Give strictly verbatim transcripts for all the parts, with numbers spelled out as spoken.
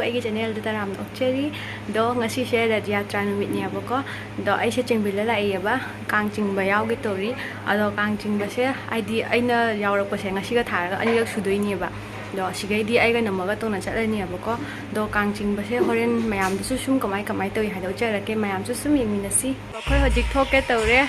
ꯑꯩꯒꯤ ꯆꯦꯅꯦꯜꯗ ꯇꯔꯥꯝꯅ ꯑꯣꯛꯆꯔꯤ꯫ ꯑꯗꯣ ꯉꯁꯤꯁꯦ ꯔꯊ ꯌꯥꯇ꯭ꯔꯥ ꯅꯨꯃꯤꯠꯅꯦꯕꯀꯣ꯫ ꯑꯗꯣ ꯑꯩꯁꯦ ꯆꯦꯟꯕꯤꯜꯗ ꯂꯥꯛꯏꯌꯦꯕ, ꯀꯥꯡ ꯆꯤꯡꯕ ꯌꯥꯎꯒꯦ ꯇꯧꯔꯤ꯫ ꯑꯗꯣ ꯀꯥꯡ ꯆꯤꯡꯕꯁꯦ ꯍꯥꯏꯗꯤ ꯑꯩꯅ ꯌꯥꯎꯔꯛꯄꯁꯦ ꯉꯁꯤꯒ ꯊꯥꯔꯒ ꯑꯅꯤꯔꯛ ꯁꯨꯗꯣꯏꯅꯦꯕ꯫ ꯑꯗꯣ ꯑꯁꯤꯒꯩꯗꯤ ꯑꯩꯒ ꯅꯝꯃꯒ ꯇꯣꯡꯅ ꯆꯠꯂꯅꯤꯕꯀꯣ꯫ ꯑꯗꯣ ꯀꯥꯡ ꯆꯤꯡꯕꯁꯦ ꯍꯣꯔꯦꯟ ꯃꯌꯥꯝꯗꯁꯨ ꯁꯨꯝ ꯀꯃꯥꯏ ꯀꯃꯥꯏ ꯇꯧꯏ ꯍꯥꯏꯗꯣ ꯎꯠꯆꯔꯛꯀꯦ, ꯃꯌꯥꯝꯁꯨ ꯁꯨꯝ ꯌꯦꯡꯃꯤꯟꯅꯁꯤ꯫ ꯑꯩꯈꯣꯏ ꯍꯧꯖꯤꯛ ꯊꯣꯛꯀꯦ ꯇꯧꯔꯦ꯫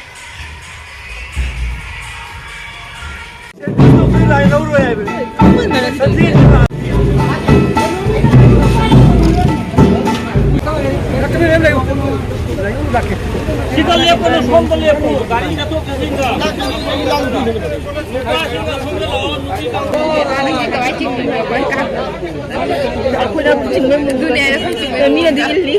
ꯁꯤꯗ ꯂꯦꯞꯀꯅꯨ, ꯁꯣꯝꯗ ꯂꯦꯞꯄꯨ, ꯒꯥꯔꯤ ꯆꯠꯊꯣꯛ ꯆꯠꯁꯤꯟꯗ꯫ ꯅꯨꯄꯥꯁꯤꯡꯅ ꯁꯣꯝꯗ ꯂꯥꯛꯑꯣ, ꯅꯨꯄꯤ ꯀꯥꯡꯕꯨ꯫ ꯑꯗꯨꯅꯦ, ꯑꯩꯈꯣꯏ ꯆꯤꯡꯕ ꯃꯤꯅꯗꯤ ꯏꯜꯂꯤ꯫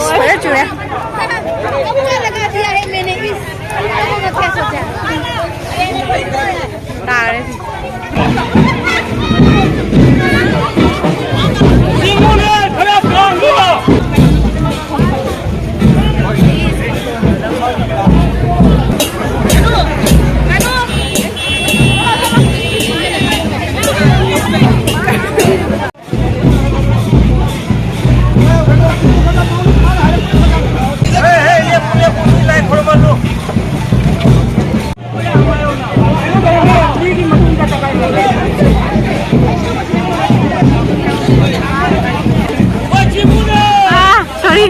ꯐꯖꯅ ꯆꯨꯔꯦ꯫ ꯇꯥꯔꯦ꯫ ꯑꯥ, ꯁꯣꯔꯤ꯫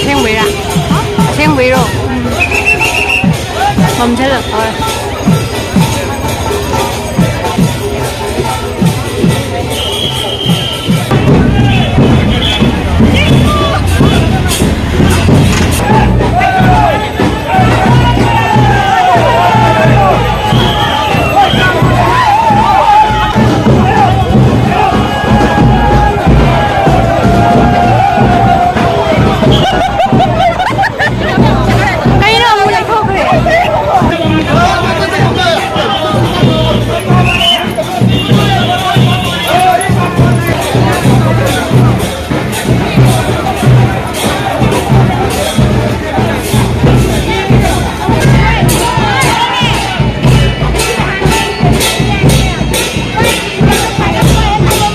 ꯑꯁꯦꯡꯕꯩꯔꯥ? ꯑꯁꯦꯡꯕꯩꯔꯣ? ꯃꯝꯁꯤꯜꯂꯛꯇꯧꯔꯦ꯫ ꯀꯩꯅꯣ ꯑꯃꯨꯛ ꯂꯩꯊꯣꯛꯈ꯭ꯔꯦ?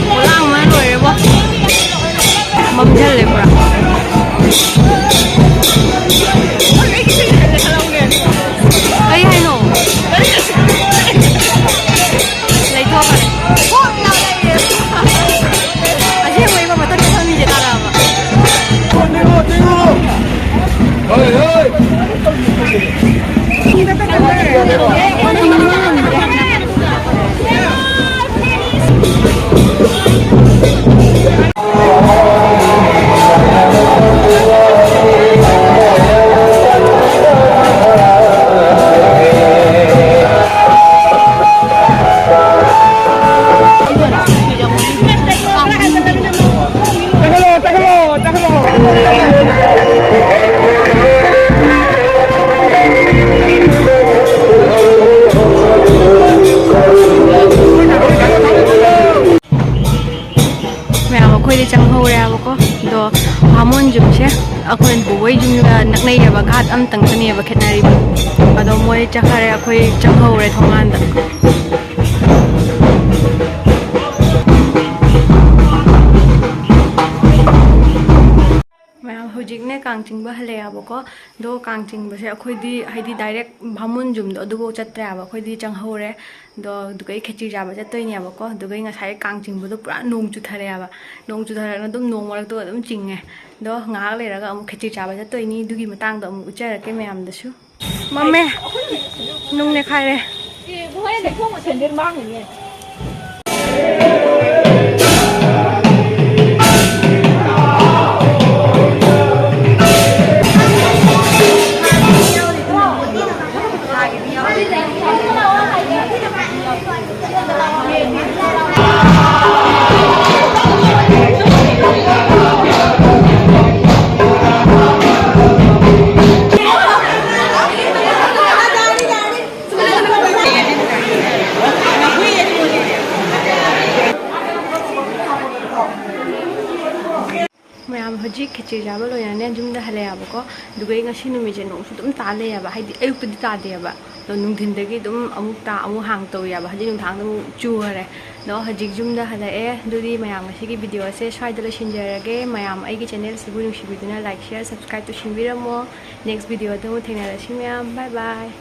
ꯄꯣꯂꯥꯡ ꯑꯃ ꯂꯣꯏꯔꯦꯕꯣ꯫ ꯃꯝꯁꯤꯜꯂꯦ ꯄꯨꯔꯥ꯫ ꯀꯩ ꯍꯥꯏꯅꯣ? ꯂꯩꯊꯣꯛꯈ꯭ꯔꯦ꯫ ꯑꯁꯦꯡꯕꯩ ꯃꯊꯛꯇ ꯐꯝꯃꯤꯁꯦ ꯇꯥꯔꯛꯑꯕ? ꯃꯌꯥꯝ ꯑꯩꯈꯣꯏꯗꯤ ꯆꯪꯍꯧꯔꯦ ꯍꯥꯏꯕꯀꯣ꯫ ꯑꯗꯣ ꯕꯥꯃꯣꯟ ꯌꯨꯝꯁꯦ ꯑꯩꯈꯣꯏ ꯕꯣꯕꯣꯏ ꯌꯨꯝꯒ ꯅꯛꯅꯩꯌꯦꯕ, ꯒꯥꯠ ꯑꯝꯇꯪꯇꯅꯦꯕ ꯈꯦꯠꯅꯔꯤꯕ꯫ ꯑꯗꯣ ꯃꯣꯏ ꯆꯠꯈꯔꯦ, ꯑꯩꯈꯣꯏ ꯆꯪꯍꯧꯔꯦ ꯊꯣꯡꯒꯥꯟꯗ꯫ ꯀꯥꯡ ꯆꯤꯡꯕ ꯍꯜꯂꯛꯑꯦꯕꯀꯣ꯫ ꯑꯗꯣ ꯀꯥꯡ ꯆꯤꯡꯕꯁꯦ ꯑꯩꯈꯣꯏꯗꯤ ꯍꯥꯏꯗꯤ ꯗꯥꯏꯔꯦꯛ ꯚꯥꯃꯣꯟ ꯌꯨꯝꯗꯣ ꯑꯗꯨꯐꯥꯎ ꯆꯠꯇ꯭ꯔꯦꯕ, ꯑꯩꯈꯣꯏꯗꯤ ꯆꯪꯍꯧꯔꯦ꯫ ꯑꯗꯣ ꯑꯗꯨꯒꯩ ꯈꯦꯆꯤ ꯆꯥꯕ ꯆꯠꯇꯣꯏꯅꯦꯕꯀꯣ꯫ ꯑꯗꯨꯒꯩ ꯉꯁꯥꯏ ꯀꯥꯡ ꯆꯤꯡꯕꯗꯣ ꯄꯨꯔꯥ ꯅꯣꯡ ꯆꯨꯊꯔꯛꯑꯦꯕ꯫ ꯅꯣꯡ ꯆꯨꯊꯔꯛꯅ ꯑꯗꯨꯝ ꯅꯣꯡ ꯃꯔꯛꯇꯨꯒ ꯑꯗꯨꯝ ꯆꯤꯡꯉꯦ꯫ ꯑꯗꯣ ꯉꯥꯏꯍꯥꯛ ꯂꯩꯔꯒ ꯑꯃꯨꯛ ꯈꯦꯆꯤ ꯆꯥꯕ ꯆꯠꯇꯣꯏꯅꯤ꯫ ꯑꯗꯨꯒꯤ ꯃꯇꯥꯡꯗꯣ ꯑꯃꯨꯛ ꯎꯠꯆꯔꯛꯀꯦ ꯃꯌꯥꯝꯗꯁꯨ꯫ ꯃꯝꯃꯦ꯫ ꯅꯨꯡ ꯅꯦꯈꯥꯏꯔꯦ꯫ ꯁꯦꯟꯗꯦꯜ ꯃꯥꯡꯉꯤꯅꯦ꯫ ꯃꯌꯥꯝ ꯍꯧꯖꯤꯛ ꯈꯦꯆ꯭ꯔꯤ ꯆꯥꯕ ꯂꯣꯏꯅꯅꯦ ꯌꯨꯝꯗ ꯍꯜꯂꯛꯑꯦꯕꯀꯣ꯫ ꯑꯗꯨꯒ ꯑꯩ ꯉꯁꯤ ꯅꯨꯃꯤꯠꯁꯦ ꯅꯣꯡꯁꯨ ꯑꯗꯨꯝ ꯇꯥ ꯂꯩꯌꯦꯕ, ꯍꯥꯏꯗꯤ ꯑꯌꯨꯛꯇꯗꯤ ꯇꯥꯗꯦꯕ, ꯑꯗꯣ ꯅꯨꯡꯊꯤꯟꯗꯒꯤ ꯑꯗꯨꯝ ꯑꯃꯨꯛ ꯇꯥ ꯑꯃꯨꯛ ꯍꯥꯡ ꯇꯧꯋꯦꯕ꯫ ꯍꯧꯖꯤꯛ ꯅꯨꯡꯗꯥꯡꯗ ꯑꯃꯨꯛ ꯆꯨꯈꯔꯦ꯫ ꯑꯗꯣ ꯍꯧꯖꯤꯛ ꯌꯨꯝꯗ ꯍꯜꯂꯛꯑꯦ꯫ ꯑꯗꯨꯗꯤ ꯃꯌꯥꯝ ꯉꯁꯤꯒꯤ video ꯑꯁꯦ ꯁ꯭ꯋꯥꯏꯗ ꯂꯣꯏꯁꯤꯟꯖꯔꯒꯦ꯫ ꯃꯌꯥꯝ ꯑꯩꯒꯤ channel ꯁꯤꯕꯨ ꯅꯨꯡꯁꯤꯕꯤꯗꯨꯅ like, share, subscribe ꯇꯧꯁꯤꯟꯕꯤꯔꯝꯃꯣ꯫ Next video ꯗ ꯑꯃꯨꯛ ꯊꯦꯡꯅꯔꯁꯤ ꯃꯌꯥꯝ꯫ Bye bye꯫